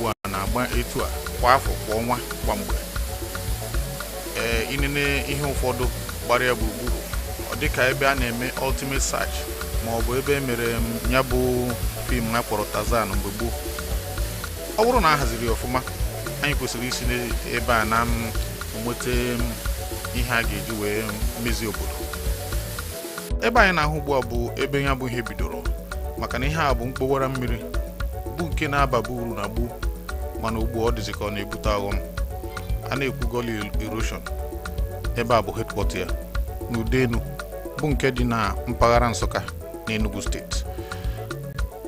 ugbu a na-agba etu a kwa afọ, kwa ọnwa, kwa mgbe. Ee, inene ihe ụfọdụ gbara ya gburugburu, ọ dịka ebe a na-eme ultimate search ma ọ bụ ebe e mere ya bụ film a kpọrọ Tarzan mgbe gboo. Ọ bụrụ na a haziri ya ọfụma, anyị kwesịrị isi n'ebe a na nweta ihe a ga-eji wee mezie obodo. Ebe anyị na-ahụ ugbu a bụ ebe ya bụ ihe bidoro, maka na ihe a bụ mkpowara mmiri bụ nke na-ababu uru na gboo, mana ugbu ọ dịzị ka ọ na-ebute ọghọm. A na-ekwu gully erosion, ebe a bụ headquarter ya n'Udenu, bụ nke dị na mpaghara Nsụka n'Enugu Steeti.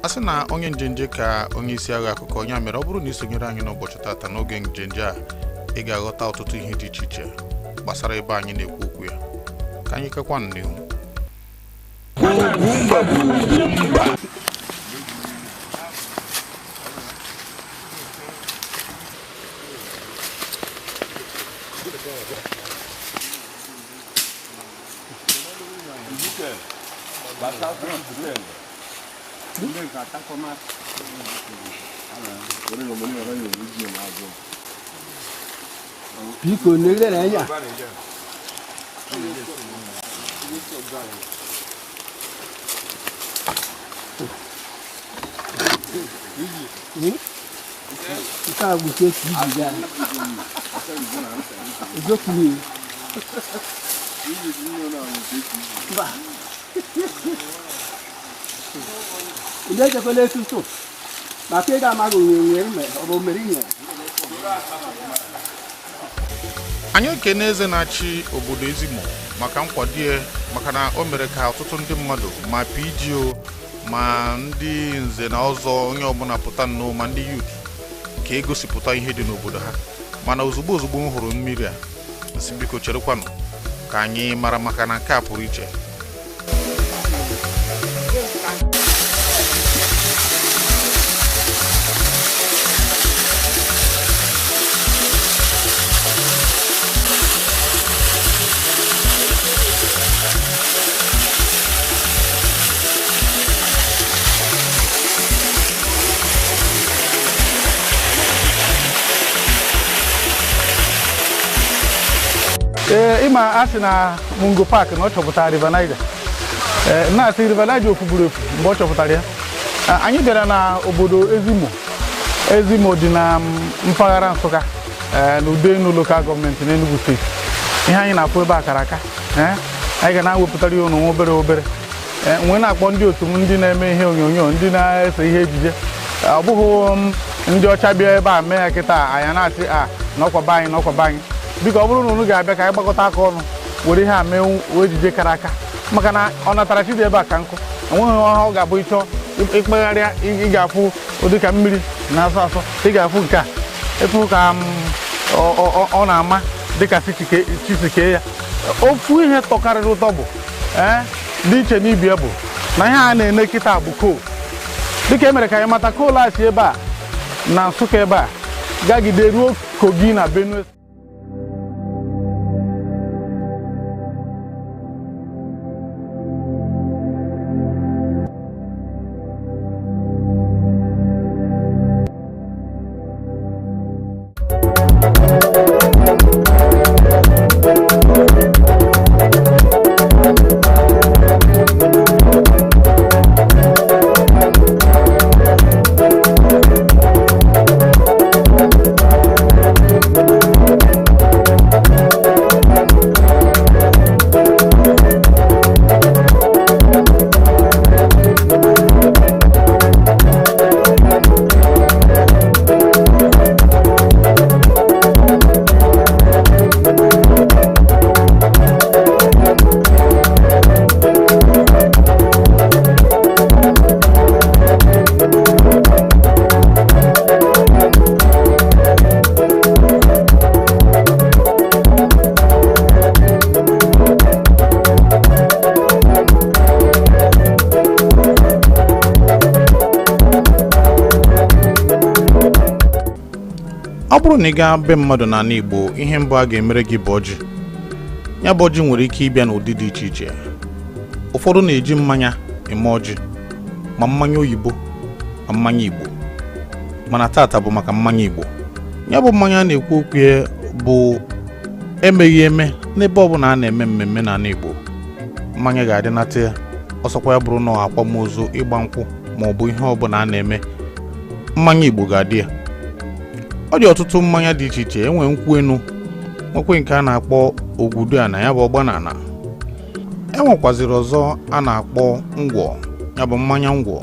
A sị na onye njenje ka onye isi agha akụkọ ya mere. Ọ bụrụ na ị sonyere anyị n'ụbọchị tata n'oge njenje a, ị ga-aghọta ọtụtụ ihe dị iche iche gbasara ebe anyị na-ekwu okwu ya. Ka anyị kekwanụ n'ihu. Ugwumba bụ Ugwumba. Biko negere anya. Nke a bụ nke esi iji ya. Eziokwu niile. Mba. Ndị ejekwala etutu maka ị ga-amaghị onwe nwere ma ọ bụ mere ihe. Anyị ekene eze na-achị obodo Ezimo maka nkwado ya, maka na o mere ka ọtụtụ ndị mmadụ, ma PGO, ma ndị nze na ọzọ, onye ọbụla pụta nnọọ, ma ndị youth, ka egosipụta ihe dị n'obodo ha. Mana ozugbo ozugbo m hụrụ mmiri a, nsị biko cherekwanụ ka anyị mara, maka na nke a pụrụ iche. Ee, ịma a sị na Mungo Park na ọ chọpụtara River Niger. Ee, na-asị River Niger ofugburu efu mgbe ọ chọpụtara ya. Anyị bịara na obodo Ezimo. Ezimo dị na mpaghara Nsụka, ee, na Udenu Local Government n'Enugu Steeti. Ihe anyị na-afụ ebe a kara aka. Ee, anyị ga na-awepụtara ya ụnụ nwa obere obere. Ee, nwee na-akpọ ndị otu m, ndị na-eme ihe onyonyo, ndị na-ese ihe ejije. Ọ bụghị ndị ọcha bịa ebe a mee ya kịta, anyị na-asị a n'ọkwaba anyị, n'ọkwaba anyị. Biko, ọ bụrụ na unu ga-abịa, ka anyị gbakọta aka ọnụ were ihe a mee ejije kara aka, maka na ọ natara chi dị ebe a ka nkụ. Enweghị ọha ọ ga-abụ ịchọ ịkpagharịa, ị ga-afụ ụdị ka mmiri na-asọ asọ. Ị ga-afụ nke a efu ka ọ na-ama dịka chi si kee ya. Ofu ihe tọkarịrị ụtọ bụ ee dị iche n'ibie bụ na ihe a na-ene kịta bụ coal. Dịka e mere ka anyị mata, coal a si ebe a na Nsụka ebe a gagide ruo Kogi na Benue. Ọ bụrụ na ị gaa be mmadụ n'ala Igbo, ihe mbụ a ga-emere gị bụ ọjị. Ya bụ ọjị nwere ike ịbịa n'ụdị dị iche iche. Ụfọdụ na-eji mmanya eme ọjị, ma mmanya oyibo ma mmanya Igbo. Mana tata bụ maka mmanya Igbo. Ya bụ mmanya a na-ekwu okwu ya bụ emeghị eme n'ebe ọbụla a na-eme mmemme n'ala Igbo. Mmanya ga-adịnata ya, ọsọkwa ya bụrụ na akwamozu, ịgba nkwụ ma ọ bụ ihe ọbụla a na-eme, mmanya Igbo ga-adị ya. Ọ dị ọtụtụ mmanya dị iche iche. Enwe nkwụ enu, nwekwe nke a na-akpọ ogwudu ana, ya bụ ọgbanana. E nwekwaziri ọzọ a na-akpọ ngwọ, ya bụ mmanya ngwọ.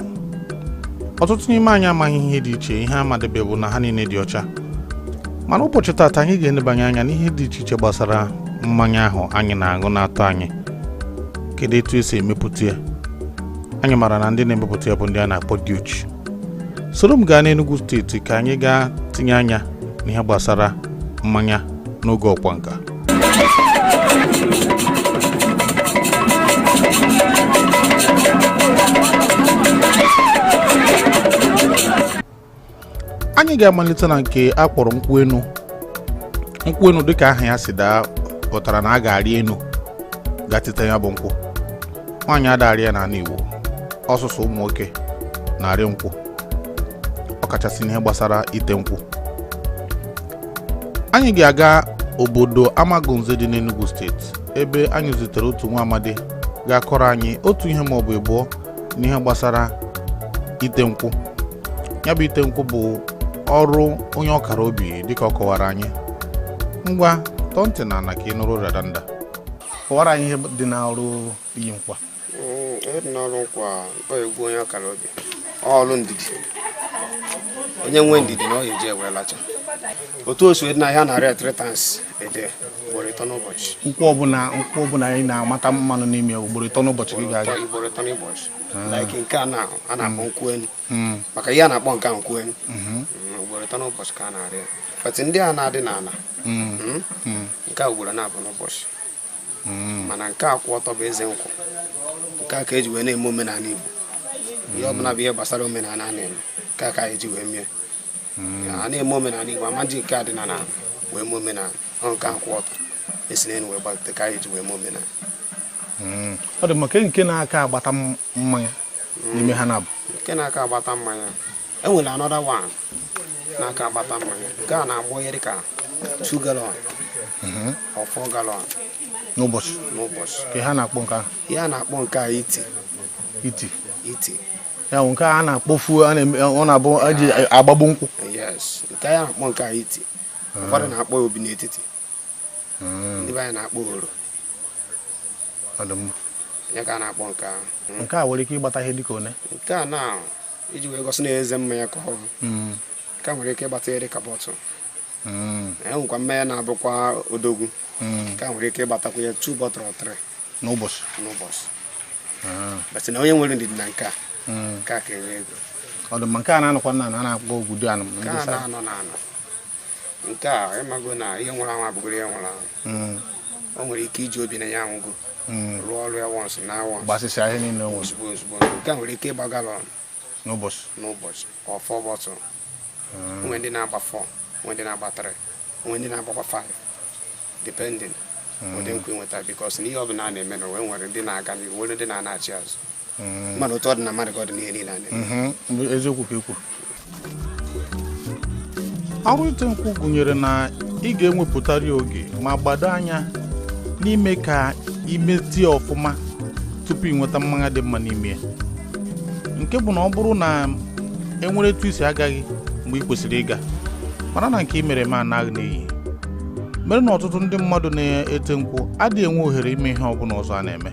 Ọtụtụ n'ime anyị amaghị ihe dị iche. Ihe amadebe bụ na ha niile dị ọcha. Mana ụbọchị taata, anyị ga-enebanye anya n'ihe dị iche iche gbasara mmanya ahụ anyị na-aṅụ na-atọ anyị. Kedu etu esi emepụta ya? Anyị maara na ndị na-emepụta ya bụ ndị a na-akpọ diochi. Soro m gaa n'Enugu Steeti ka anyị gaa tinye anya n'ihe gbasara mmanya n'oge ọkwa nka. Anyị ga-amalite na nke a kpọrọ nkwụ enu. Nkwụ enu, dịka aha ya si daa, pụtara na a ga-arị enu gatite ya bụ nkwụ. Nwaanyị adarị ya n'ala Igbo, ọsụsụ ụmụ nwoke na-arị nkwụ, ọkachasị n'ihe gbasara ite nkwụ. Anyị ga-aga obodo Amagunze dị n'Enugu Steeti, ebe anyị zutere otu nwa amadi ga-akọrọ anyị otu ihe maọbụ ịbụọ n'ihe gbasara ite nkwụ. Ya bụ ite nkwụ bụ ọrụ onye ọkara obi, dịka ọ kọwara anyị. Ngwa, tọọ ntị na ala ka ị nụrụ radanda. Kọwara anyị ihe dị n'ọrụ iyi nkwa. Ihe dị n'ọrụ nkwa ọ egwu onye ọkara obi, ọrụ ndidi. Onye nwe ndidi na ọ ga-eji ewe lacha. Otu o si dị na ahịa narị 3 times a day, ugboro 3 n'ụbọchị. Nkwụ ọbụla, nkwụ ọbụla anyị na-amata mmanụ n'ime ya, ugboro 3 n'ụbọchị gị ga-aga? Ugboro 3 n'ụbọchị. Like nke a na a na-akpọ nkwụ elu, maka ihe a na-akpọ nke a nkwụ elu, ugboro 3 n'ụbọchị ka a na-arị ya. But ndị a na-adị n'ala, nke a ugboro na-abụ n'ụbọchị. Mana nke a kwụ ọtọ bụ eze nkwụ. Nke a ka eji wee na-eme omenala Igbo. Ihe ọbụla bụ ihe gbasara omenala a na-eme, nke a ka anyị ji wee mee. A na-eme omenala Igbo, ama ji nke a dị n'ala wee mee omenala. Ọ nke a kwụ ọtọ esi n'elu wee gbate ka anyị ji wee mee omenala. Ọ dị maka nke na-aka agbata mmanya n'ime ha na-abụ? Nke na-aka agbata mmanya, e nwere another one na-aka agbata mmanya. Nke a na-agbọ ihe dịka 2 gallon or 4 gallon n'ụbọchị. N'ụbọchị. Ka ha na-akpọ nke ahụ? Ihe a na-akpọ nke a iti. Iti. Iti. Ya bụ nke a na-akpọfu, a na-eme, ọ na-abụ eji agbagbu nkwụ. Yes, nke a na-akpọ nke a iti. Ụfọdụ na-akpọ ya obi n'etiti, ndị be anyị na-akpọ oro. Ọ dị mma. Ya ka a na-akpọ nke ahụ. Nke a nwere ike ịgbata ihe dịka one? Nke a na iji wee gosi na eze mmanya ka ọ bụ, nke a nwere ike ịgbata ihe dịka bottle. E nwekwa mmanya na-abụkwa odogwu. Nke a nwere ike ịgbatakwa ya 2 bottle or 3 n'ụbọchị. N'ụbọchị. But na onye nwere ndidi na nke a, nke a ka enye ego. Ọ dị mma. Nke a na-anọkwa nna na a na-akpọ ogudu anụ? Nke a na-anọ n'anọ. Nke a, ịmago na ihe nwụrụ anwụ abụgoro ihe nwụrụ anwụ. O nwere ike iji obi na ya anwụgo, rụọ ọrụ ya once na once. Gbasịsịa ihe niile o nwere. Ozugbo ozugbo. Nke a nwere ike ịgba gallon n'ụbọchị. N'ụbọchị, or 4 bottle. Onwe ndị na-agba 4, onwe ndị na-agba 3, onwe ndị na-agbakwa 5, depending ụdị nkwụ nweta, because na ihe ọbụla a na-eme na nwere ndị na-aga n'ihu, nwere ndị na-anachi azụ. Mana otu ọ dị na mmadụ ka ọ dị n'ihe niile a na-eme. Eziokwu ka e kwuru. Ọrụ ite nkwụ gụnyere na ị ga-enwepụtari oge ma gbado anya n'ime ka imetie ọfụma tupu ị nweta mmanya dị mma n'ime ya, nke bụ na ọ bụrụ na enwere etu isi agaghị mgbe ị kwesịrị ịga, mara na nke ị mere ma anaghị n'iyi. Mere na ọtụtụ ndị mmadụ na-ete nkwụ adịghị enwe ohere ime ihe ọbụla ọzọ a na-eme.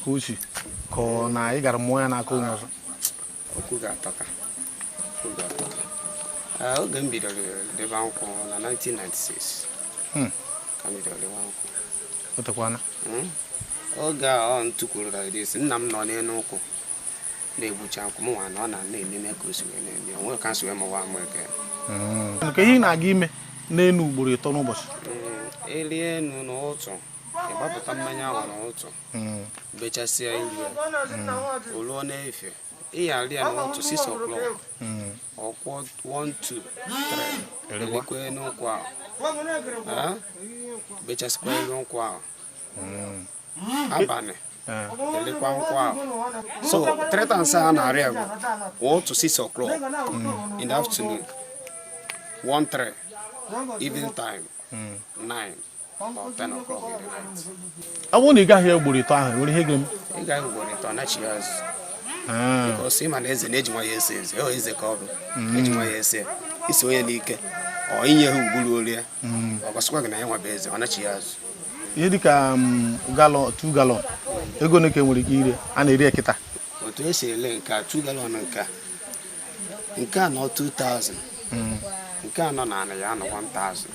ka o si ka ọ na ị gara mụọ ya n'aka onye ọzọ? Okwu ga-atọka, okwu ga-atọka. Oge m bidoro debe nkwụ na 1996 ka m bidoro debe nkwụ. O tekwana. Oge a ọ ntụkwuru like this, nna m nọ n'elu nkwụ na-egbucha nkwụ, m nwa na ọ na-ememe ka o si wee na-eme, o nwere ka m si wee mụwa amụ eke. Nke ihe ị na-aga ime n'elu ugboro 3 n'ụbọchị? Elie enu n'ụtụ, ịgbapụta mmanya ahụ n'ụtụ, bechasịa ilu ya, o ruo n'efe, ị ya ya n'ụtụ 6 o'clock, ọkwọ 1 2 3, elekwa enu nkwụ ahụ, bechasịkwa elu nkwụ ahụ, abalị elekwa nkwụ ahụ. So 3 times a na-arịa bụ ụtụ 6 o'clock in the afternoon, 1 3 evening time, 9 or 10 o'clock in the night. Ọ bụrụ na ị gaghị ugboro 3 ahụ, nwere ihe ga-eme? Ị gaghị ugboro 3, anachi ya azụ. Because ịma na eze na-eji nwa ya ese eze, ọ eze ka ọ bụ, eji nwa ya ese, isi onye n'ike, ọ inye ha ugburu olu ya, ọ gwasịkwa gị na ya nwa bụ eze, ọ nachi ya azụ. Ihe dịka galọn, 2 galọn, ego ole ka enwere ike ire a na-eri kịta? Otu esi ele nke a, 2 galọn nke a nọ 2000, nke a nọ na anị ya nọ 1000,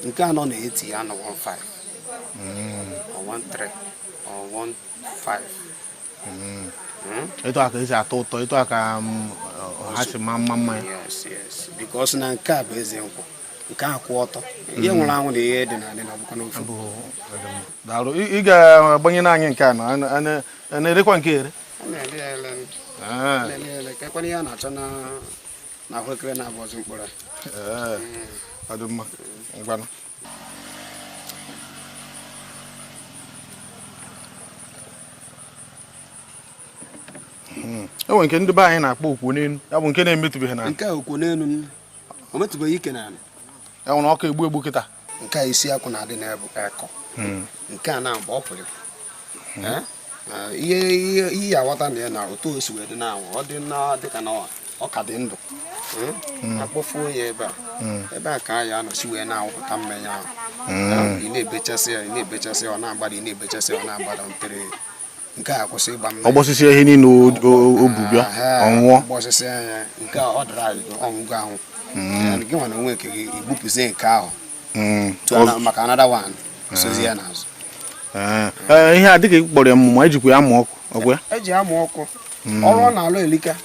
nke a nọ na 80 ya nọ 15 or 13 or 15. Etu a ka esi atọ ụtọ, etu a ka ha si ma mma mma ya. Yes, yes, because na nke a bụ eze nkwụ, nke a kwụ ọtọ, ihe nwụrụ anwụ na ihe dị na adị na ọbụkwa n'ofu. Daalụ. Ị ga-agbanye n'anyị nke a na na-erekwa nke ere? A na-ele ya ele, na-ele ya ele, ka ekwana ihe a na-achọ na ahụekere na-abụ ọzọ mkpụrụ. Ọ dị mma, ngwanụ. E nwere nke ndị be anyị na-akpọ okwu n'elu, ya bụ nke na-emetụbeghị n'ala. Nke a okwu n'elu, o metụbeghị ike n'ala. Ya nwere ọkụ egbu egbu kịta. Nke a isi akwụ na-adị n'ebu ekọ. Nke a na-agba ọ pụrụ. Ihe ihe aghọta na ya na otu o si wee dị na anwụ, ọ dị na dịka na ọ ka dị ndụ. Akpọfuo ya ebe a. Ebe a ka a ya anọchi wee na-awụpụta mmanya ahụ. Ị na-ebechasị ya, ị na-ebechasị ya, ọ na-agbada, ị na-ebechasị ya, ọ na-agbada ntere. Nke a kwụsị ịgba mmanya. Ọ gbọsịsị ihe niile o bu bịa, ọ nwụọ. Gbọsịsị ya, nke a ọ dara ọnwụgo anwụ. Gị nwa na onwe nke gị igbupụzie nke ahụ. Maka another one, sozi ya n'azụ. Ihe a dịka kpọrọ ya mmụma, ejikwa ya amụ ọkụ, ọgwụ ya? Eji amụ ọkụ. Ọrụ ọ na-alụ elika.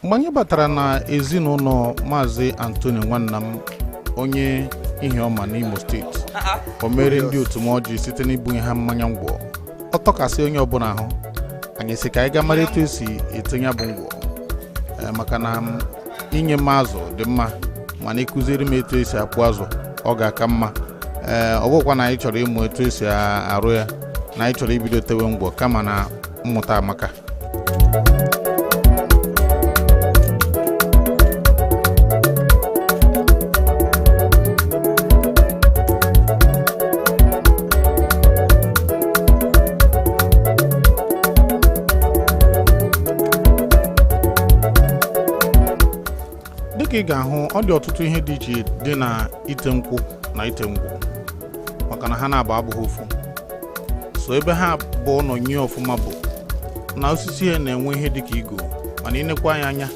Mgbe anyị batara na ezinụlọ Maazị Anthony nwanna m, onye Ihiọma n'Imo steeti, o mere ndị otu m ọjị site n'ibunye ha mmanya ngwọ. Ọ tọkasị onye ọbụla ahụ. Anyị sị ka anyị gaa mara etu esi etinye bụ ngwọ, maka na inye m azụ dị mma, mana ịkụziri m etu esi akpụ azụ ọ ga-aka mma. Ọ bụkwa na anyị chọrọ ịmụ etu esi arụ ya, na anyị chọrọ ibido tewe ngwọ, kama na mmụta amaka. Dịka ị ga-ahụ, ọ dị ọtụtụ ihe dị iche dị na ite nkwụ na ite ngwọ, maka na ha na-abụ abụghị ofu. So ebe ha bụ nọ nye ọfụma bụ na osisi ha na-enwe ihe dịka igo, mana ịnekwa anya anya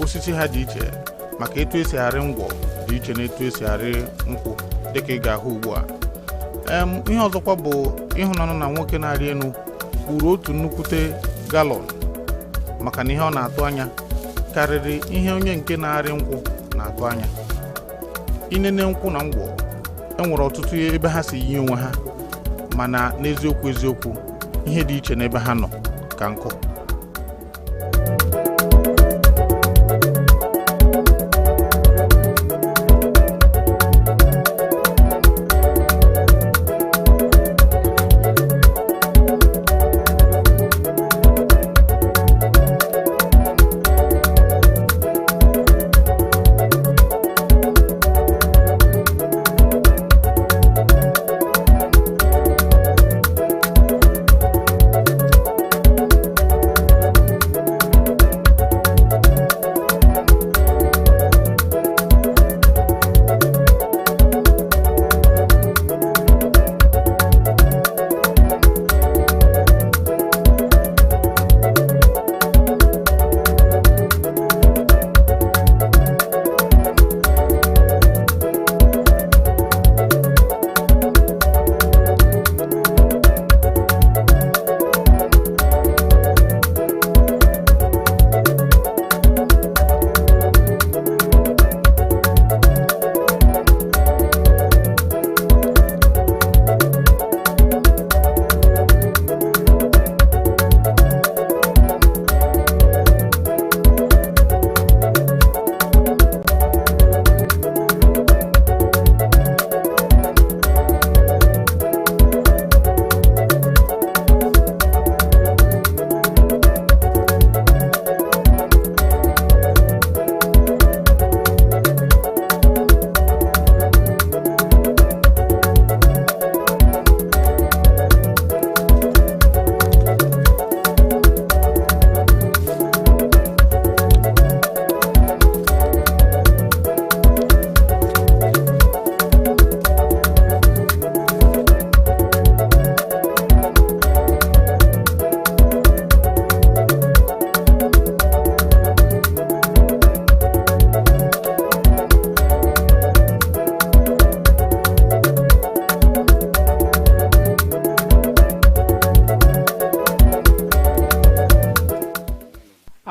osisi ha dị iche, maka etu esi arị ngwọ dị iche na etu esi arị nkwụ, dịka ị ga-ahụ ugbu a. Ihe ọzọkwa bụ ịhụnanụ na nwoke na-arị elu gburu otu nnukwute galọn, maka na ihe ọ na-atụ anya karịrị ihe onye nke na-arị nkwụ na-atụ anya. Inene nkwụ na ngwọ, enwere ọtụtụ ebe ha si yi onwe ha, mana n'eziokwu eziokwu ihe dị iche n'ebe ha nọ ka nkụ.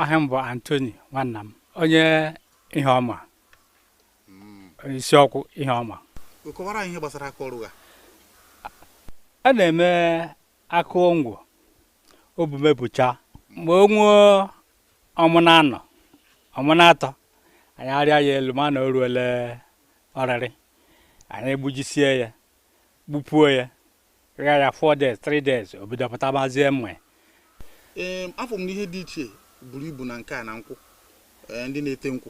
Aha m bụ Anthony nwanna m, onye ihe ọma, isiọkwụ ihe ọma. Kọwara anyị ihe gbasara aka ọrụ gị. A na-eme akụ ngwọ obumebucha mgbe o nwee ọmụna anọ ọmụna atọ, anyị arịa ya elu ma na o ruole ọrịrị, anyị egbujisie ya, gbupuo ya, rịa ya 4 days 3 days, o bido pụtabazie mmanya. Ee, afọ m na ihe dị iche buru ibu na nke a na nkwụ. Ee, ndị na-ete nkwụ,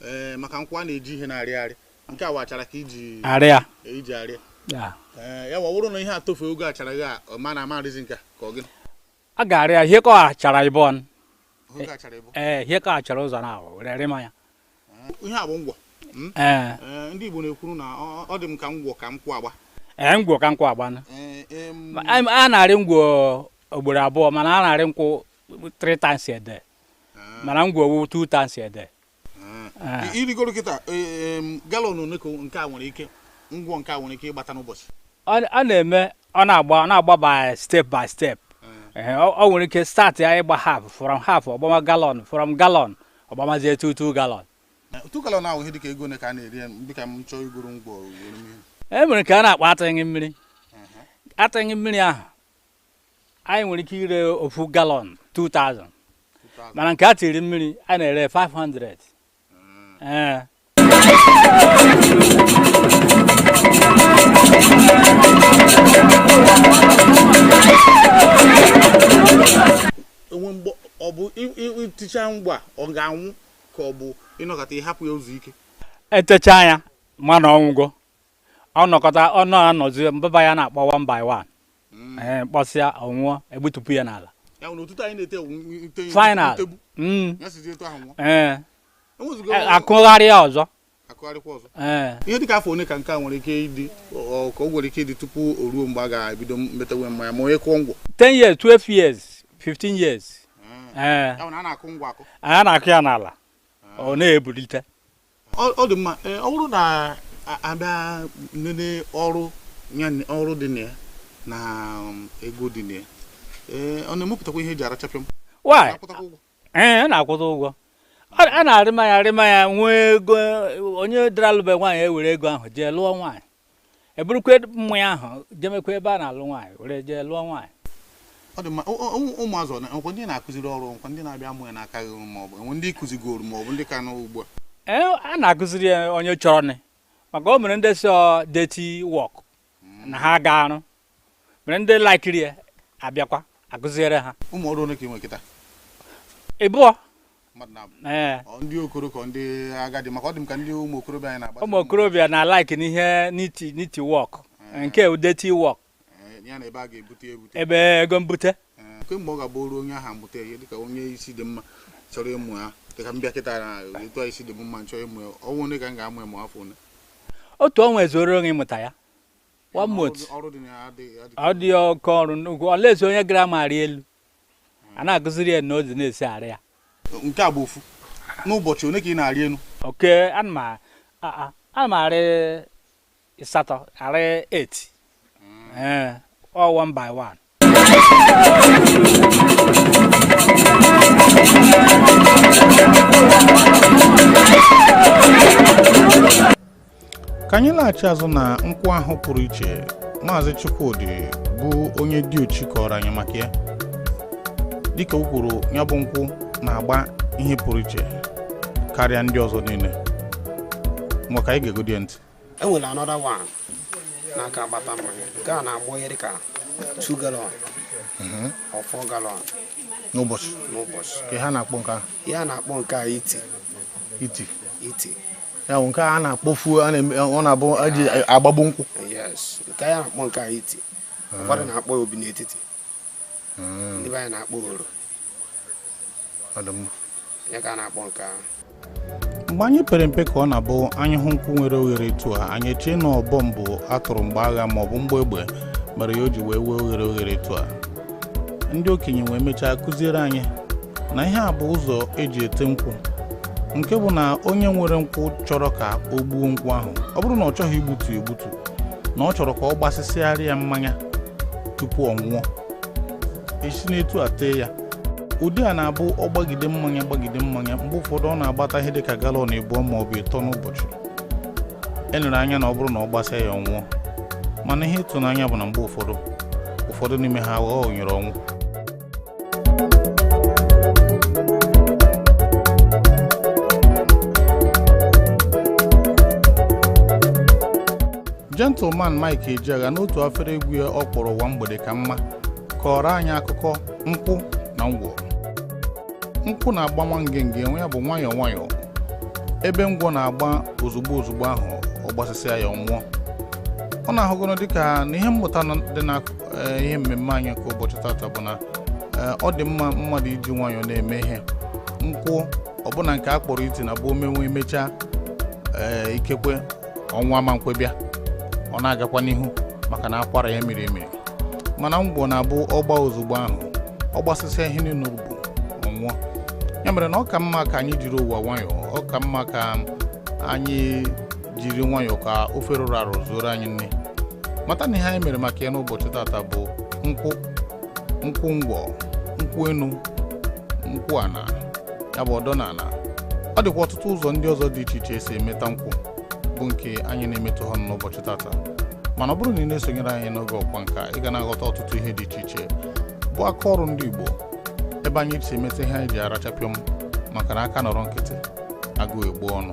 ee, maka nkwụ a na-eji ihe na-arị arị, nke a wachara ka iji arịa iji arịa. Ya. Ee, ya wụrụ na ihe a tofe oge achara gị a, ọ ma na amarịzi nke a, ka ọ gịnị? A ga-arịa ihe ka ọ achara ịbọn. Oge achara ịbụ. Ee, ihe ka achara ụzọ na ahụ were rịma ya. Ihe a bụ ngwọ. Ee. Ee, ndị Igbo na-ekwuru na ọ dị m ka ngwọ ka nkwụ agba. Ee, ngwọ ka nkwụ agbanụ. Ee, A na-arị ngwọ ugboro abụọ, mana a na-arị nkwụ 3 times a day, mana ngwọ wụ 2 times a day. Irigoro kịta, galọn ole ka nke a nwere ike, ngwọ nke a nwere ike ịgbata n'ụbọchị? Ọ na-eme, ọ na-agba, ọ na-agba by step by step. Ee, ọ nwere ike start ya ịgba half, from half ọgbama gallon, from gallon ọgbamazie 2 gallon. 2 gallon ahụ ihe dịka ego ole ka a na-eri ya, dịka m chọọ igoro ngwọ were mmiri? E nwere nke a na-akpọ atịghị mmiri. Atịghị mmiri ahụ anyị nwere ike ire ofu gallon 2000, mana nke a tiri mmiri a na-ere 500. Ee. Enwe mgbọ ọ bụ iticha ngwọ a, ọ ga-anwụ ka ọ bụ ịnọkọta ịhapụ ya ụzọ ike? Etecha ya mana ọnwụgo, ọ nọkọta ọ nọ anọzi mbaba ya na-akpọ one by one. Ee, mkpọsịa ọnwụọ, egbutupu ya n'ala. Ya bụ na ụtụtụ anyị na-ete Final. ntegbu. Ya sizie etu ahụ nwụọ. Ee. Enwezigo- Akụgharị ya ọzọ. Akụgharịkwa ọzọ. Ee. Ihe dịka afọ ole ka nke a nwere ike ịdị, ka o nwere ike ịdị tupu o ruo mgbe a ga-ebido mmetewe mmanya ma onye kụọ ngwọ? 10 years, 12 years, 15 years. Ee. Ya bụ na a na-akụ ngwọ akụ. A na-akụ ya n'ala, ọ na-ebulite. Ọ dị mma. Ee, ọ bụrụ na abịa nene ọrụ ya, ọrụ dị na ya na ego dị na ya, ee, ọ na-emepụtakwa ihe eji arachapịa m? Why? Na-akwụtakwa ụgwọ? Ee, ọ na-akwụta ụgwọ. A na-arịma ya arịma ya nwee ego, onye dara alụbe nwaanyị ewere ego ahụ jee lụọ nwaanyị, eburukwa mmanya ahụ jemekwa ebe a na-alụ nwaanyị were jee lụọ nwaanyị. Ọ dị mma. Ụmụazụ nkwa ndị na-akụziri ọrụ, nkwa ndị na-abịa amụ ya n'aka gị, ma ọ bụ enwe ndị kụzigoro ma ọ bụ ndị ka nọ ugbu a? Ee, a na-akụziri ya onye chọrọ nị, maka o mere ndị so dirty work na ha ga-arụ, mere ndị laikiri ya abịakwa akụziere ha. Ụmụ ọrụ ole ka ị nwe kịta? Ịbụọ. Mmadụ na-abụ. Ee. Ọ ndị okoro ka ndị agadi, maka ọ dị m ka ndị ụmụ okorobịa anyị na-agba. Ụmụ okorobịa na-alaiki n'ihe niti niti work, nke dirty work. Ya na ebe a ga-ebute ebute. Ebe ego mbute. Kemgbe ọ ga-abụ oru onye ahụ amụta ihe, dịka onye isi dị mma chọrọ ịmụ ya, dịka m bịa kịta na etu a isi dị m mma chọrọ ịmụ ya, ọnwa ole ka m ga-amụ ya ma afọ ole? Otu ọnwa ezuoro onwe ịmụta ya. 1 month. Ọrụ dị na ya adịghị. Ọ dị oke ọrụ nnukwu. Ọlaeze onye gara ma arị elu, a na-akụziri ya na o ji na-esi arị ya. Nke a bụ ofu n'ụbọchị ole ka ị na-arị elu? Oke, ana m arị 8, arị 8. Ee, all one by one. Ka anyị laghachi azụ na nkwụ ahụ pụrụ iche Maazị Chukwudi bụ onye diochi kọrọ anyị maka ya. Dịka o kwuru, ya bụ nkwụ na-agba ihe pụrụ iche karịa ndị ọzọ niile. Maka anyị ga-egodi ya ntị. E nwere another one n'aka agbata mmanya, nke a na-agbọ ihe dịka 2 gallon or 4 gallon n'ụbọchị. N'ụbọchị. Ka ha na-akpọ nke ahụ? Ihe a na-akpọ nke a iti. Iti. Iti. Ya bụ nke a na-akpọfu, ọ na-abụ eji agbagbu nkwụ. Yes, nke a na-akpọ nke a iti. Ụfọdụ na-akpọ ya obi n'etiti. Ndị be anyị na-akpọ oro. Ya ka a na-akpọ nke ahụ. Mgbe anyị pere mpe ka ọ na-abụ anyị hụ nkwụ nwere oghere etu a, anyị echee na ọ bọmbụ atụrụ mgbe agha ma ọ bụ mgbe egbe mere ya o ji wee wee oghere oghere etu a. Ndị okenye wee mechaa kụziere anyị na ihe a bụ ụzọ eji ete nkwụ, nke bụ na onye nwere nkwụ chọrọ ka o gbuo nkwụ ahụ, ọ bụrụ na ọ chọghị igbutu egbutu, na ọ chọrọ ka ọ gbasịsịgharịa ya mmanya tupu ọ nwụọ, esi n'etu a tee ya. Ụdị a na-abụ ọ gbagide mmanya gbagide mmanya, mgbe ụfọdụ ọ na-agbata ihe dịka galọn 2 ma ọ bụ 3 n'ụbọchị. E lere anya na ọ bụrụ na ọ gbasịa ya ọ nwụọ, mana ihe ịtụnanya bụ na mgbe ụfọdụ n'ime ha aghọọ onyere ọnwụ. Gentleman Mike Ejeagha n'otu afere egwu ya ọ kpọrọ Ụwa Mgbede Ka Mma kọrọ anyị akụkọ nkwụ na ngwọ. Nkwụ na-agba nwa ngenge ya bụ nwayọọ nwayọọ, ebe ngwọ na-agba ozugbo ozugbo ahụ ọ gbasasịa ya ọ nwụọ. Ọ na-ahụgoro dịka na ihe mmụta dị na ihe mmemme anyị ka ụbọchị tata bụ na ọ dị mma mmadụ iji nwayọọ na-eme ihe. Nkwụ ọbụna nke a kpọrọ iti na bụ omenwe emechaa ikekwe ọnwa ma nkwe bịa, ọ na-agakwa n'ihu maka na akwara ya miri emiri. Mana ngwọ na-abụ ọgba ozugbo ahụ ọ gbasasịa ihe niile bụ ọ nwụọ. Ya mere na ọ ka mma ka anyị jiri ụwa nwayọọ, ọ ka mma ka anyị jiri nwayọọ ka ofe rụrụ arụ zuoro anyị nne. Mata na ihe anyị mere maka ya n'ụbọchị tata bụ nkwụ, nkwụ ngwọ, nkwụ enu, nkwụ ana, ya bụ ọdọ na ana. Ọ dịkwa ọtụtụ ụzọ ndị ọzọ dị iche iche esi emeta nkwụ bụ nke anyị na-emetụ ha n'ụbọchị tata. Mana ọ bụrụ na ị na-esonyere anyị n'oge ọkwa nka, ị ga na-aghọta ọtụtụ ihe dị iche iche bụ aka ọrụ ndị Igbo, ebe anyị si emeta ihe anyị ji arachapịọm, maka na aka nọrọ nkịtị agụụ egbu ọnụ.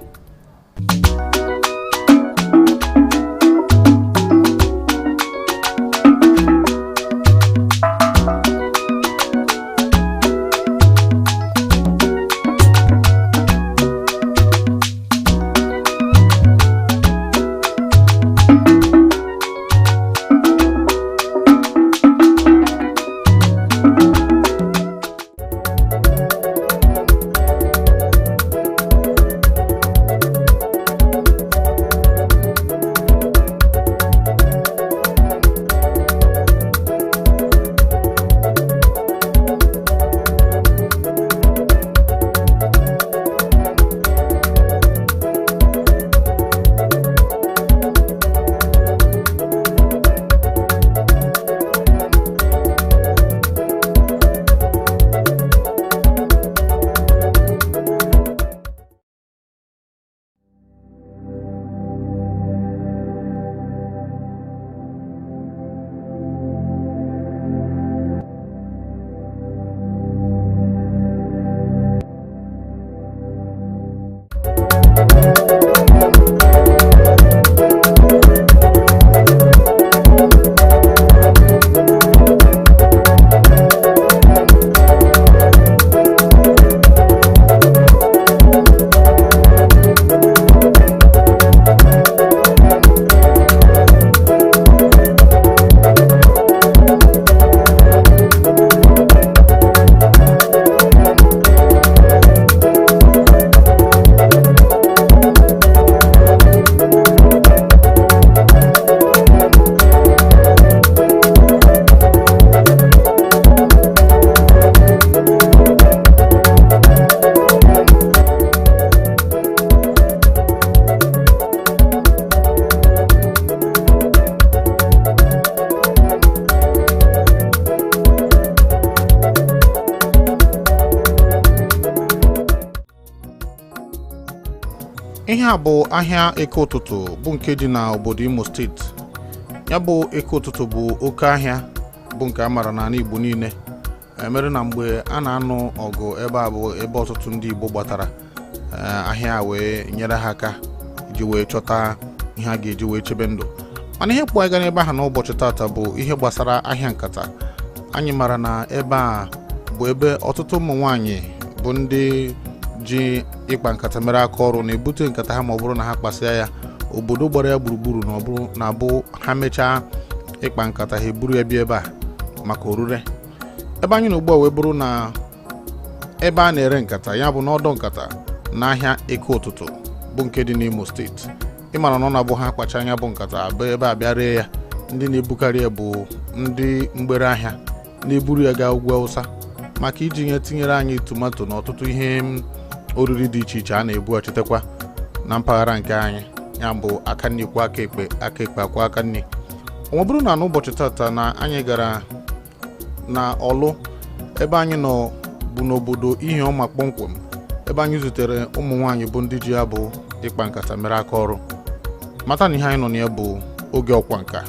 Ihe a bụ ahịa Eke Ụtụtụ bụ nke dị na obodo Imo steeti. Ya bụ Eke Ụtụtụ bụ oke ahịa bụ nke a mara n'ala Igbo niile. Emere na mgbe a na-anụ ọgụ ebe a bụ ebe ọtụtụ ndị Igbo gbatara ahịa wee nyere ha aka iji wee chọta ihe a ga-eji wee chebe ndụ. Mana ihe kpụ anyị gara ebe ahụ n'ụbọchị tata bụ ihe gbasara ahịa nkata. Anyị mara na ebe a bụ ebe ọtụtụ ụmụ nwaanyị bụ ndị ji ịkpa nkata mere aka ọrụ na-ebute nkata ha ma ọ bụrụ na ha kpasịa ya, obodo gbara ya gburugburu na ọ bụrụ na abụ ha mechaa ịkpa nkata ha eburu ya bịa ebe a maka orure. Ebe anyị na ugbu a wee bụrụ na ebe a na-ere nkata, ya bụ n'ọdọ nkata n'ahịa Eke Ụtụtụ bụ nke dị n'Imo steeti. Ịmara na ọ na-abụ ha kpacha anya bụ nkata abụ ebe a bịa ree ya. Ndị na-ebukarị ya bụ ndị mgbere ahịa na-eburu ya gaa ugwu Awụsa maka iji nye tinyere anyị tomato na ọtụtụ ihe oriri dị iche iche a na-ebughachitekwa na mpaghara nke anyị, ya bụ aka nri kwa aka ekpe, aka ekpe akwa aka nri. Ọ bụrụ na n'ụbọchị tata na anyị gara na Ọlụ ebe anyị nọ Bụ n'obodo Ihiọma kpọmkwem, ebe anyị zutere ụmụ nwaanyị bụ ndị ji ya bụ ịkpa nkata mere aka ọrụ. Mata na ihe anyị nọ na ya bụ oge ọkwa nka.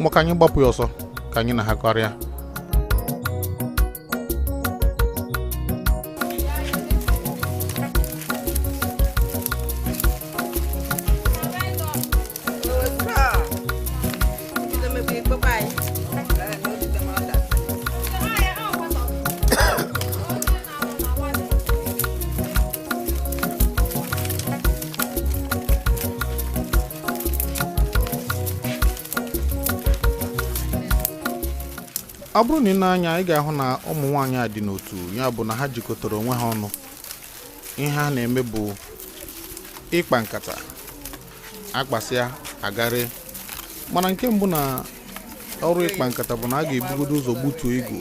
Maka anyị gbapụ ya ọsọ ka anyị na ha karịa. Ọ bụrụ na ị na-anya, ị ga-ahụ na ụmụ nwaanyị a dị n'otu, ya bụ na ha jikọtara onwe ha ọnụ. Ihe ha na-eme bụ ịkpa nkata, akpasịa agarị. Mana nke mbụ na ọrụ ịkpa nkata bụ na a ga-ebugodo ụzọ gbutuo igu.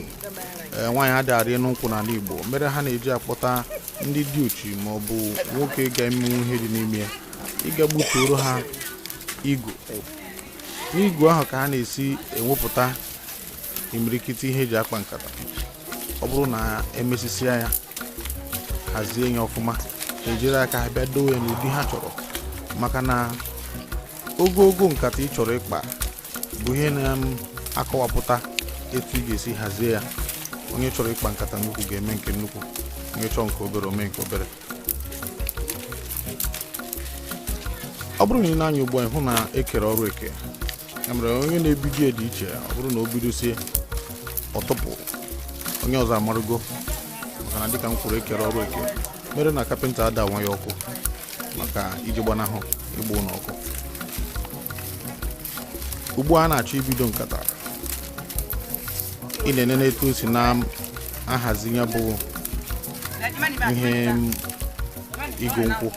Ee, nwaanyị adịghị arị enu nkwụ n'ala Igbo, mere ha na-eji akpọta ndị diochi ma ọ bụ nwoke ga-emenwu ihe dị n'ime ya ịga gbutuoro ha igu. N'igu ahụ ka ha na-esi ewepụta imirikiti ihe eji akpa nkata. Ọ bụrụ na emesisia ya, hazie ya ọfụma, ejiri aka ha bịa dowe ya n'ụdị ha chọrọ, maka na ogogo nkata ị chọrọ ịkpa bụ ihe na-akọwapụta etu ị ga-esi hazie ya. Onye chọrọ ịkpa nkata nnukwu ga-eme nke nnukwu, onye chọrọ nke obere ome nke obere. Ọ bụrụ na ị na-anya ugbu a, hụ na ekere ọrụ eke, ya mere onye na-ebido dị iche. Ọ bụrụ na o bidosie, ọ tụpụ onye ọzọ amarụgo, maka na dịka m kwuru, ekere ọrụ eke, mere na kapịnta ada nwa ya ọkụ maka iji gbanahụ ịgba ụlọ ọkụ. Ugbu a na-achọ ibido nkata, ị na-enene etu o si na-ahazi ya bụ ihe igu nkwụ.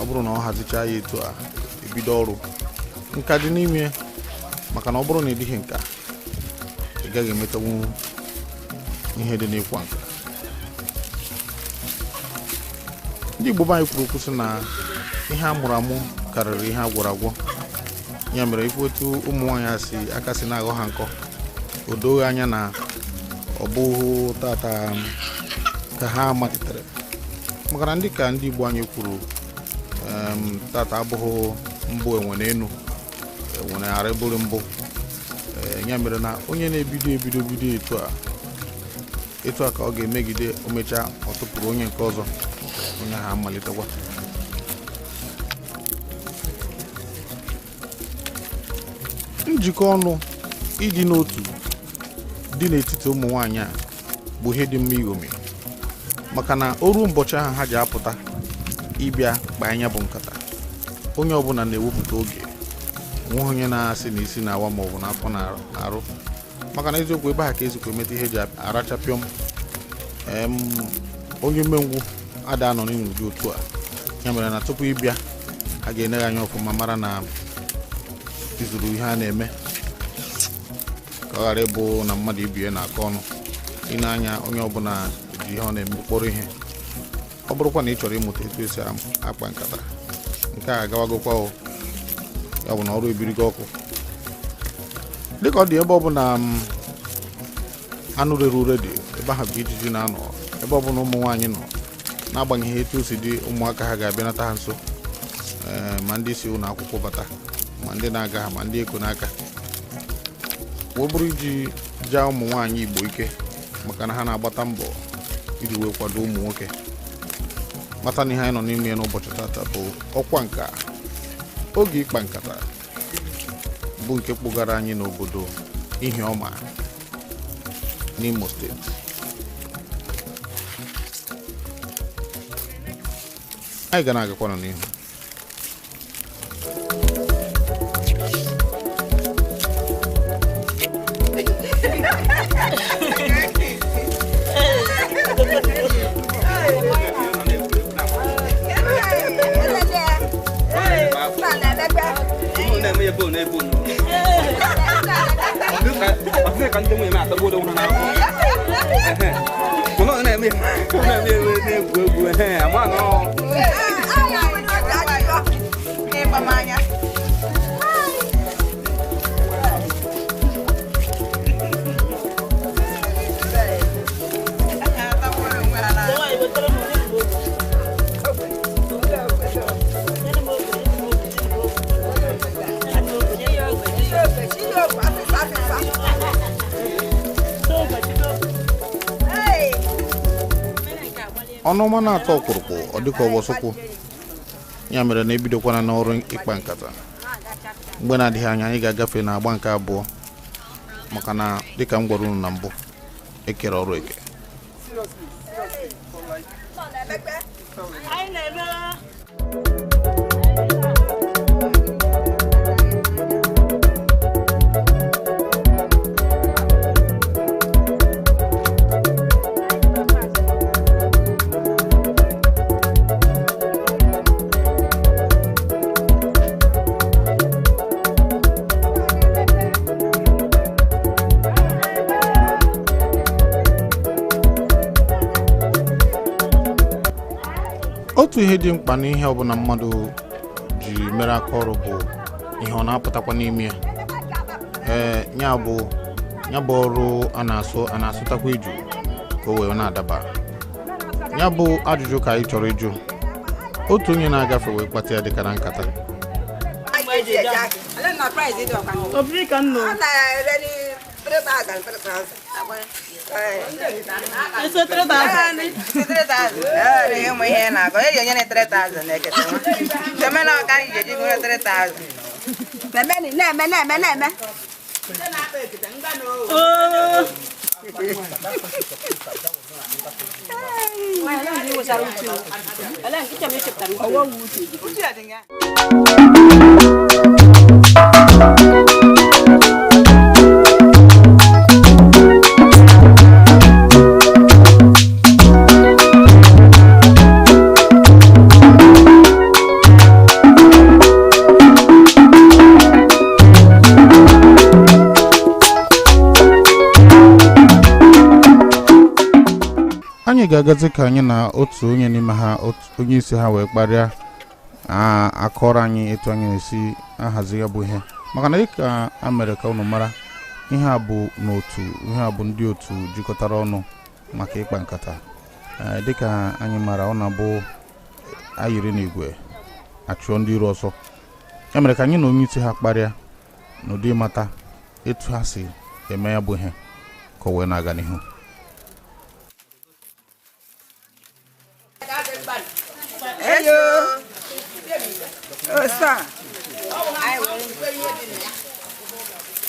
Ọ bụrụ na ọ hazichaa ya etu a, ebido ọrụ. Nka dị n'ime, maka na ọ bụrụ na ị dịghị nka, ị gaghị emetanwu ihe dị n'ịkwa nka. Ndị Igbo be anyị kwuru okwu sị na ihe a mụrụ amụ karịrị ihe a gwọrọ agwọ. Ya mere ife otu ụmụ nwaanyị a si aka si na-aghọ ha nkọ, o doghị anya na ọ bụghị tata ka ha malitere, maka na ndị ka ndị Igbo anyị kwuru, tata abụghị mbụ enwe n'enu enwe ghara ịbụrụ mbụ. Ya mere na onye na-ebido ebido bido etu a ka ọ ga-emegide, o mechaa, ọ tụpụrụ onye nke ọzọ, onye ha amalitekwa. Njikọ ọnụ, ịdị n'otu dị n'etiti ụmụ nwaanyị a bụ ihe dị mma iṅomi, maka na o ruo ụbọchị ahụ ha ji apụta ịbịa kpaa anya bụ nkata, onye ọbụla na-ewepụta oge, onweghị onye na-asị na isi na-awa ma ọ bụ na afọ na-arụ, maka na eziokwu, ebe a ka esikwa emeta ihe eji arachapịọm. Onye umengwụ ada anọ n'ụdị otu a. Ya mere na tupu ịbịa, a ga-enye anya ọfụma, mara na izuru ihe a na-eme, ka ọ ghara ịbụ na mmadụ ibie na-akọ ọnụ. Ị na-anya, onye ọbụla ji ihe ọ na-eme kpọrọ ihe. Ọ bụrụkwa na ị chọrọ ịmụta etu esi akpa nkata, nke a agawagokwa. O ya bụ na ọrụ ebirigo ọkụ dịka ọ dị. Ebe ọbụla anụ rere ure dị, ebe ahụ ka ijiji na-anọ. Ebe ọbụla ụmụ nwaanyị nọ, n'agbanyeghị etu o si dị, ụmụaka ha ga-abịanata ha nso, ee, ma ndị si ụlọ akwụkwọ bata, ma ndị na-aga ha, ma ndị eko n'aka, wee bụrụ iji jaa ụmụ nwaanyị Igbo ike, maka na ha na-agbata mbọ iji wee kwado ụmụ nwoke. Mata na ihe anyị nọ n'ime ya n'ụbọchị tata bụ ọkwa nka, oge ịkpa nkata, bụ nke kpụgara anyị n'obodo Ihiọma n'Imo Steeti. Anyị ga na-agakwanụ n'ihu. Ka ndị nwunye m atagbuola onwe ha n'afọ. Mana ọ na-eme na-egwu egwu, ehe, ama na ọ Ọnụọma na-atọ ọkpụrụkpụ, ọ dịka ọgbọsụkwụ. Ya mere na ebidokwana n'ọrụ ịkpa nkata. Mgbe na-adịghị anya, anyị ga-agafe n'agba nke abụọ, maka na dịka m gwara unu na mbụ, ekere ọrụ eke. Otu ihe dị mkpa n'ihe ọbụla mmadụ ji mere aka ọrụ bụ ihe ọ na-apụtakwa n'ime ya. Ee, ya bụ ọrụ a na-asụ, a na-asụtakwa iju ka o wee na-adaba. Ya bụ ajụjụ ka anyị chọrọ ịjụ otu onye na-agafe wee kpata ya dịka na nkata. Obiri ka nno. A na-ere 3,000, 3,000. Ese 3,000. 3,000. Ee, ụmụ ihe na-agụ. Eji onye na 3,000 na-eketa nwa. Cheme na ọka anyị ji eji nwere 3,000. Na-eme na-eme na-eme na-eme. Oo. Anyị ga-agazi ka anyị na otu onye n'ime ha, otu onye isi ha, wee kparịa, akọrọ anyị etu anyị na-esi ahazi ya bụ ihe, maka na dịka a mere ka unu mara, ihe a bụ n'otu, ihe a bụ ndị otu jikọtara ọnụ maka ịkpa nkata. Ee, dịka anyị mara, ọ na-abụ ayịrị n'igwe achụọ ndị iro ọsọ. Ya mere ka anyị na onye isi ha kparịa n'ụdị mata etu ha si eme ya bụ ihe ka o wee na-aga n'ihu. Eyo. Osa.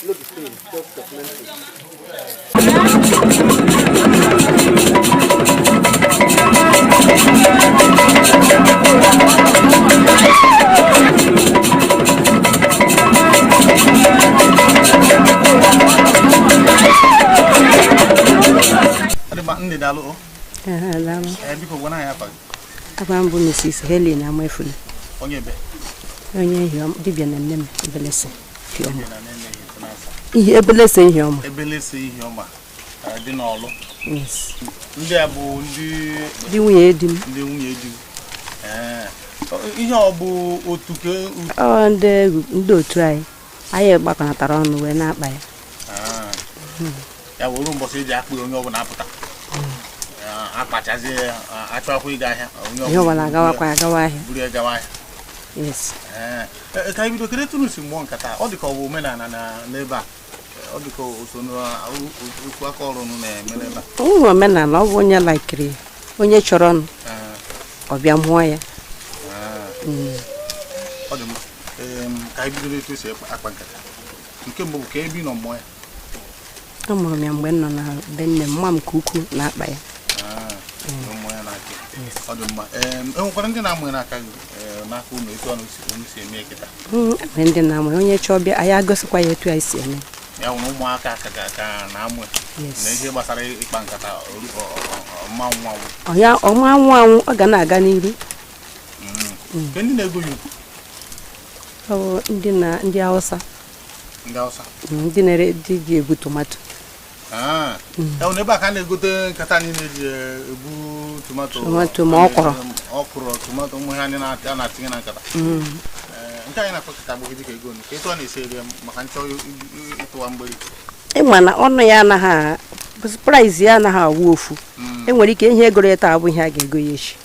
No be stain, just supplementary. Nne, daalụ o. Aha, daalụ. Ee, biko gwana anyị afa gị. Afa m bụ Mrs. Helen Amaefuna. Onye ebe? Onye Ihiọma, dibịa na nne m Ebelese Ihiọma. Dibịa na nne Ihiọma. Ihe Ebelese Ihiọma. Ebelese Ihiọma dị n'Ọlụ. Yes. Ndị a bụ ndị Ndị nwunye di m. Ndị nwunye di. Ee. Ihe ọ bụ otu ke? Ọ ndị otu anyị. Anyị gbakọnatara ọnụ wee na-akpa ya. Ah. Ya wuru mbọsị eji akpụ ya, onye ọbụla apụta. Akpachazie ya, achọkwa ịga ahịa. Onye Ihe ọbụla agawakwa agawa ahịa. Buru ya gawa ahịa. Yes. Ee, ka anyị bido, kedu etu unu si mụọ nkata? Ọ dị ka ọ bụ omenala na n'ebe a. Ọ dị ka o so n'okwu aka ọrụ unu na-eme n'ebe a. Ọ bụ omenala, ọ bụ onye laikiri, onye chọrọ nụ, ọ bịa mụọ ya. Ọ dị mma. Ka anyị bido etu esi akpa nkata. Nke mbụ bụ ka ebe ị nọ mụọ ya. Amụrụ m ya mgbe m nọ na be nne m, nwa m nke ukwuu na-akpa ya. Ah, mụọ ya n'aka. Ọ dị mma. E nwekwara ndị na-amụ ya n'aka gị, n'aka unu, etu unu si eme ya kịta? E nwere ndị na-amụ ya, onye chọọ bịa, anyị agosikwa ya etu anyị si eme. Ya nwere ụmụaka ka na-amụ ya? Yes. Na ihe gbasara ịkpa nkata ọma nwa anwụ. Ọ ya ọma anwụ anwụ, ọ ga na-aga n'iru. Nke ndị na-ego ya ukwu? Ọ bụ ndị na ndị Hausa. Ndị Hausa? Ndị na-ere, ndị ji ebu tomato. Ah. Ya bụ na ebe a ka a na-egote nkata anyị na-eji ebu tomato. Tomato ma ọkwụrụ. Ọkwụrụ, tomato, ụmụ ihe anyị a na-atinye na nkata. Nke anyị na-akpa nkata abụghị dịka ego ka etu a na-esi eri ya, maka nchọ ịtụwa mgberi. Ịma na ọnụ ya anaghị, price ya anaghị awụ ofu. Enwere ike ihe egoro ya taa abụ ihe a ga-ego ya echi.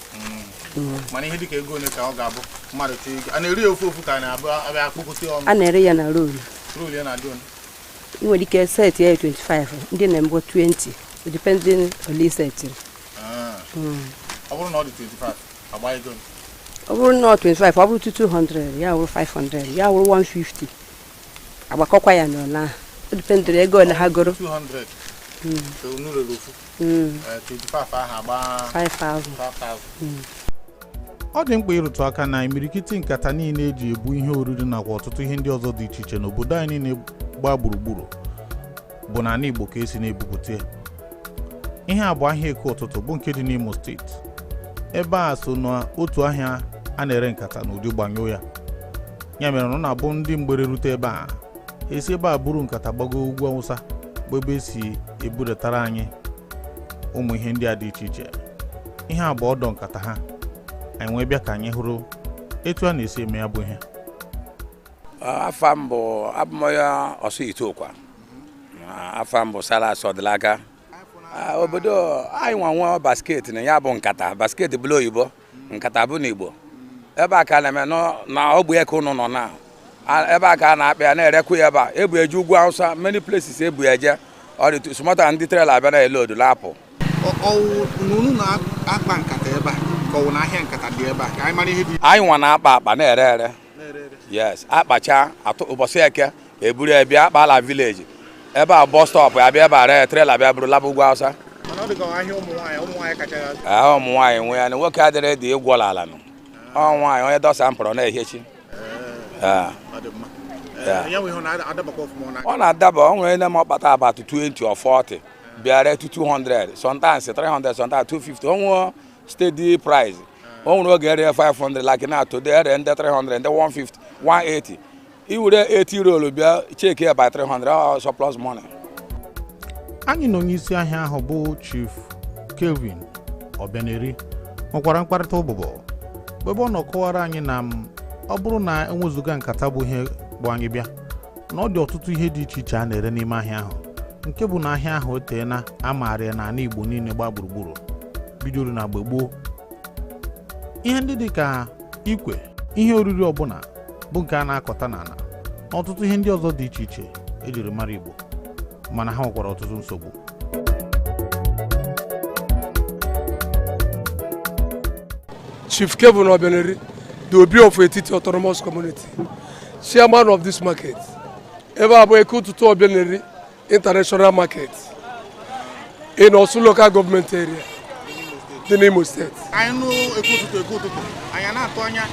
Mana ihe dịka ego ole ka ọ ga-abụ mmadụ chọọ ego? A na-eri ya ofu ofu ka a na-abụ abịa akpụkọta ya ọnụ? A na-ere ya na roll. Roll ya na-adị ọnụ? Ị nwere ike set ya 25, ndị na-mbụ 20, depending ole setịrị. Ah. Ọ bụrụ na ọ dị 25, agba ego. Ọ bụrụ na ọ 25, ọ bụrụ 200, ya wụrụ 500, ya wụrụ 150, agbakọkwa ya n'ole ahụ. O dependịrị ego ole ha goro. 200. So unu rere ofu. 25 ahụ agba 5000. 5000. Ọ dị mkpa ịrụtụ aka na imirikiti nkata niile eji ebu ihe oriri nakwa ọtụtụ ihe ndị ọzọ dị iche iche n'obodo anyị niile gbaa gburugburu bụ n'ala Igbo ka esi na-ebupụta ya. Ihe a bụ ahịa Eke Ụtụtụ bụ nke dị n'Imo Steeti. Ebe a so n'otu ahịa a na-ere nkata n'ụdị gbanyụọ ya. Ya mere na ọ na-abụ ndị mgbere rute ebe a, esi ebe a buru nkata gbago ugwu Awụsa bụ ebe esi ebudatara anyị ụmụ ihe ndị a dị iche iche. Ihe a bụ ọdọ nkata ha. Anyị wee bịa ka anyị hụrụ etu a na-esi eme ya bụ ihe. Afa m bụ abụmọya ọsọ Iteokwa. Afa m bụ Salas Ọdịlaka. Obodo anyị nwa nwa basket na ya bụ nkata basket bụla oyibo, nkata bụ n'Igbo. Ebe a ka na-eme na ogbe eke ụnụ nọ na ebe a ka a na-akpa ya na-erekwu ya ebe a ebu eje ugwu Awụsa, many places ebu eje. Ọ dị sumata ndị trela abịa na elodu lapụ. Unu na-akpa nkata ebe a ka ọ wụ na ahịa nkata dị ebe a ka anyị mara ihe dị. Anyị nwa na-akpa akpa na-ere ere. Yes, akpacha atụ ụbọchị eke eburu ya bịa akpala village. Ebe a bus stop ya bịa ebe a ree trela bịa buru laba ugwu Awụsa. Mana ọ dị ka ahịa ụmụ nwaanyị, ụmụ nwaanyị kacha ya. Ụmụ nwaanyị nwe ya na nwoke adịrị dị ịgwọla ala nụ. Ọ nwaanyị onye dọsa mpụrụ na-ehechi. Ọ na-adaba, ọ nwere ndị ma ọkpata about 20 or 40 bịa ree 200, sometimes 300, sometimes 250. O nwere steady price. O nwere oge ere 500 like na today ere ndị 300, ndị 150, 180. I were 80 roll bịa check ya by 300, ọ surplus money. Anyị na onye isi ahịa ahụ bụ Chief Kelvin Obianeri nwekwara mkparịta ụbụbọ ebe ọ nọ kọwara anyị na ọ bụrụ na enwezuga nkata bụ ihe bụ anyị bịa na ọ dị ọtụtụ ihe dị iche iche a na-ere n'ime ahịa ahụ, nke bụ na ahịa ahụ eteela a maara ya n'ala Igbo niile gbaa gburugburu bidoro na mgbe gboo. Ihe ndị dị ka ikwe, ihe oriri ọbụla bụ nke a na-akọta n'ala na ọtụtụ ihe ndị ọzọ dị iche iche ejiri mara Igbo, mana ha nwekwara ọtụtụ nsogbu. Chief Kevin Obianeri, the Obi of Etiti Autonomous Community, chairman of this market. Ebe a bụ Eke Ụtụtụ Obianeri International Market in Osu Local Government Area dị n'Imo Steeti. Anyị nụ Eke Ụtụtụ, Eke Ụtụtụ, anyị na-atụ anya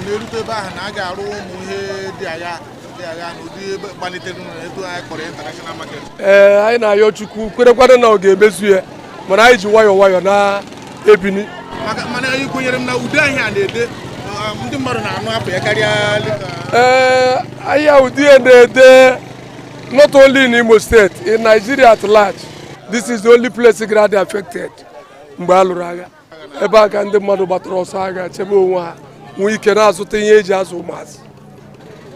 na-erute ebe ahụ na a ga-arụ ụmụ ihe dị agha dị agha na ụdị ebe gbalitere na etu anyị kpọrọ international market. Ee, anyị na-ayọ Chukwu kwerekwana na ọ ga-emezu ya, mana anyị ji nwayọọ nwayọọ na-ebini. Mana anyị kwenyere m na ude ahịa na-ede ndị mmadụ na-anụ apụ ya karịa lita. Ee, ahịa ụdị na-ede not only in Imo State, in Nigeria at large. This is the only place greatly affected mgbe a lụrụ agha. Ebe a ka ndị mmadụ gbatara ọsọ agha chebe onwe ha, nwee ike na-azụta ihe eji azụ ụmụazị.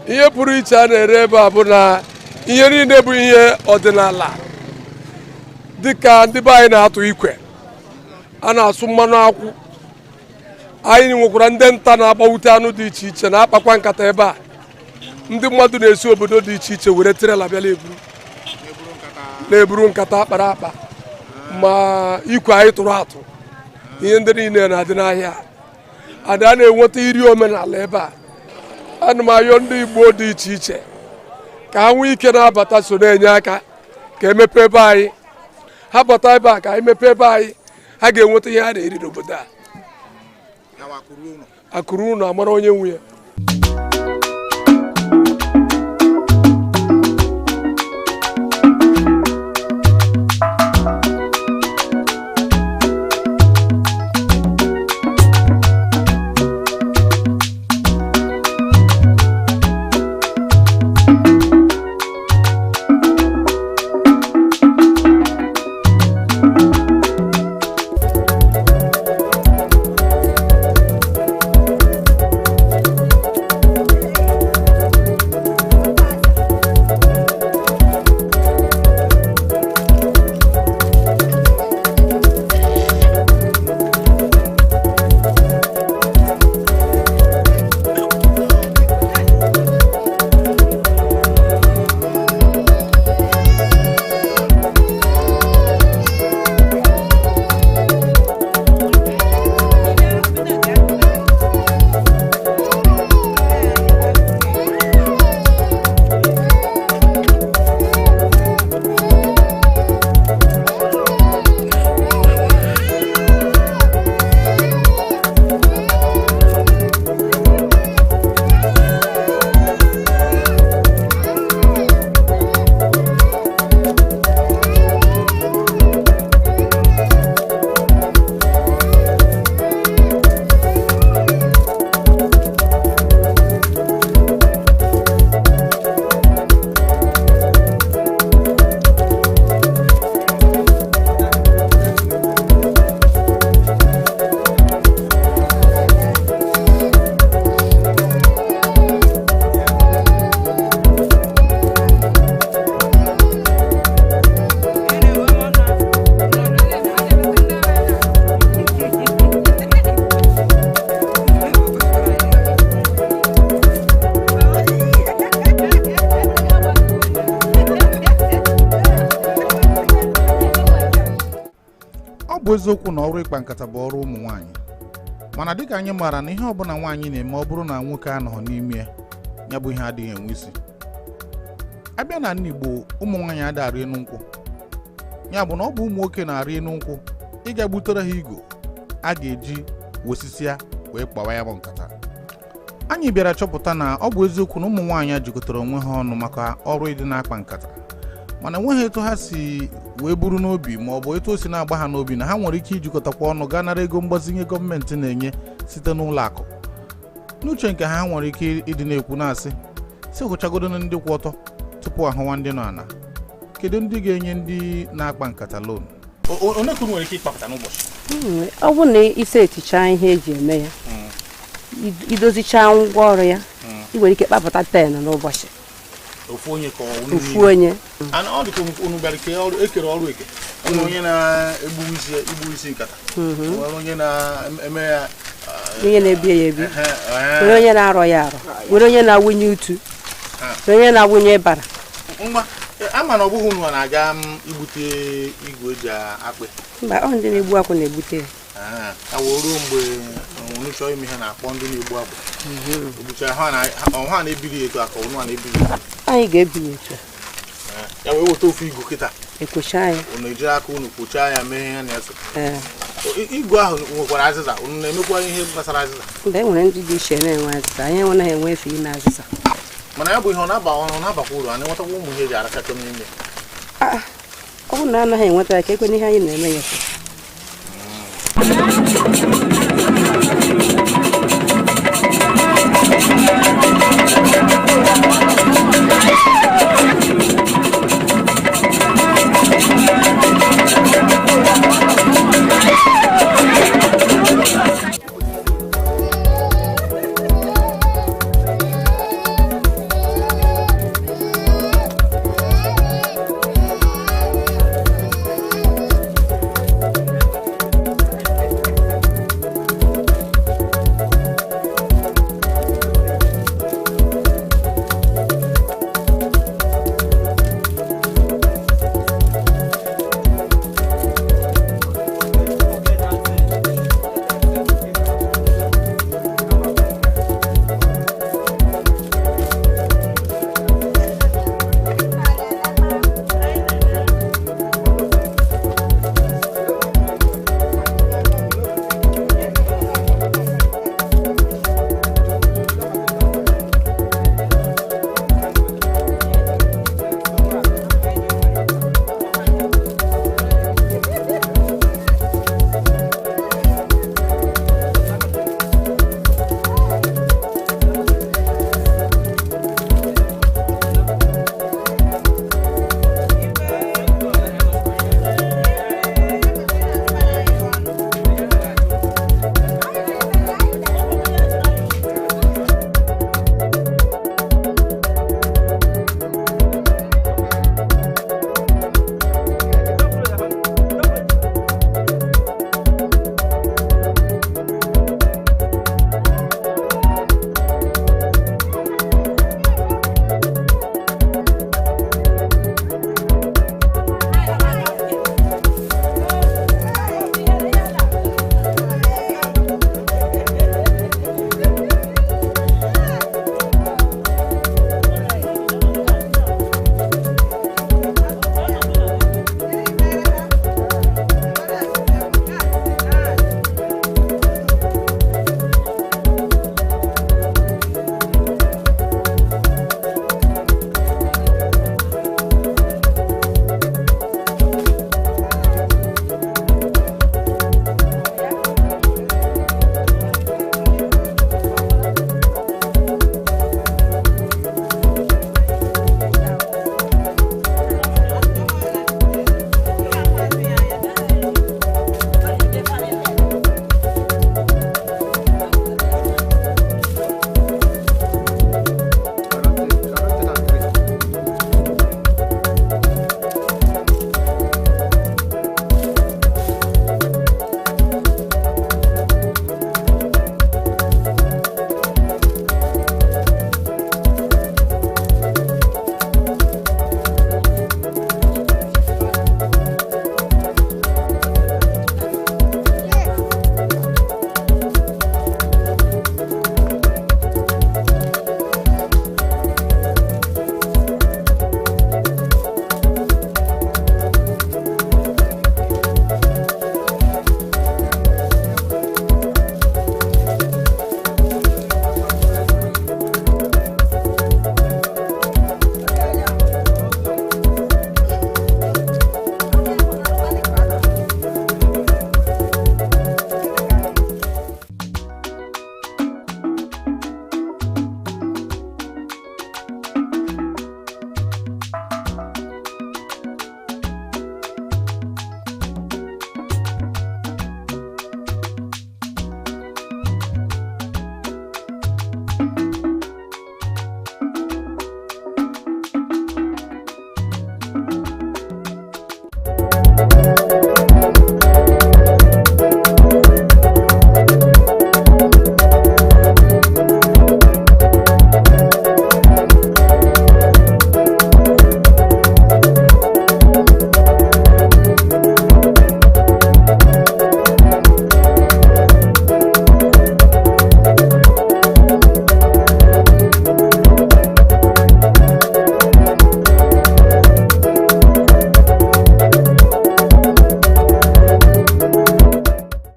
Ihe pụrụ iche a na-ere ebe a bụ na ihe niile bụ ihe ọdịnala, dịka ndị be anyị na-atụ ikwe, a na-asụ mmanụ akwụ. Anyị nwekwara ndị nta na-agbawute anụ dị iche iche na-akpakwa nkata ebe a. Ndị mmadụ na-esi obodo dị iche iche were trela bịala eburu na-eburu nkata akpara akpa, ma ikwe anyị tụrụ atụ, ihe ndị niile na-adị n'ahịa. Ada na-enweta iri omenala ebe a. Ana m ayọ ndị Igbo dị iche iche ka ha nwee ike na-abata so na-enye aka ka emepe ebe anyị. Ha bata ebe a ka anyị mepee ebe anyị, ha ga-enweta ihe ha na-eri n'obodo a. Akụrụ ụlọ amara onye nwe ya. Ọ bụ eziokwu na ọrụ ịkpa nkata bụ ọrụ ụmụ nwaanyị, mana dịka anyị maara na ihe ọbụla nwaanyị na-eme, ọ bụrụ na nwoke anọghị n'ime ya, ya bụ ihe adịghị enwe isi. Abịa na ala Igbo, ụmụ nwaanyị adịghị arị enu nkwụ. Ya bụ na ọ bụ ụmụ nwoke na-arị enu nkwụ ịga gbutere ha igo a ga-eji wesisia wee kpawa ya bụ nkata. Anyị bịara chọpụta na ọ bụ eziokwu na ụmụ nwaanyị a jikọtara onwe ha ọnụ maka ọrụ ịdị na-akpa nkata, mana enweghị etu ha si wee buru n'obi ma ọ bụ etu o si na-agba ha n'obi na ha nwere ike ijikọtakwa ọnụ gaa nara ego mgbazinye gọọmenti na-enye site n'ụlọ akụ. N'uche nke ha, nwere ike ịdị na-ekwu na-asị si hụchagodo ndị kwụ ọtọ tupu ahụwa ndị nọ ala. Kedu ndị ga-enye ndị na-akpa nkata loan? One ka unu nwere ike ịkpapụta n'ụbọchị? Ọ bụrụ na isi etichaa ihe eji eme ya, idozichaa ngwa ọrụ ya, ị nwere ike kpapụta 10 n'ụbọchị. Ofu onye ka ọ unu Ofu niile? onye. Ana ọ dịka unu bịara kee ọrụ, ekere ọrụ eke. Onwe onye na-egbu isi, igbu isi nkata, nwere onye na-eme ya. Onye na-ebi ya ebi, Ehe, nwere onye na-arọ ya arọ, nwere onye na-awụnye utu, nwere onye na-awụnye ịbara. Ngwa, ama na ọ bụghị unu na-aga igbute igwe eji akpị? Mba, ọ ndị na-egbu akwụ na-egbute ya. Ah, ya wee ruo mgbe unu chọọ ime ihe, na-akpọ ndị na-egbu akwụ egbucha ha na ọha na-ebiri ya etu a ka unu a na-ebiri ya? Anyị ga-ebi ya etu a. Ya wee weta ofu igu kịta. Ekwocha ya. Unu ejiri aka unu kpochaa ya, mee ihe na-eso. Ee. Igwe ahụ nwekwara azịza? Unu na-emekwa ihe gbasara azịza? Mba, e nwere ndị dị iche na-enwe azịza. Anyị enwenaghị enwe efe ime azịza. Mana ya bụ ihe ọ na-aba, ọ na-abakwa uru? A na-enwetakwa ụmụ ihe eji arachachọ n'ime? Ọ bụrụ na anaghị enweta ya, ka ekwe n'ihe anyị na-eme ya.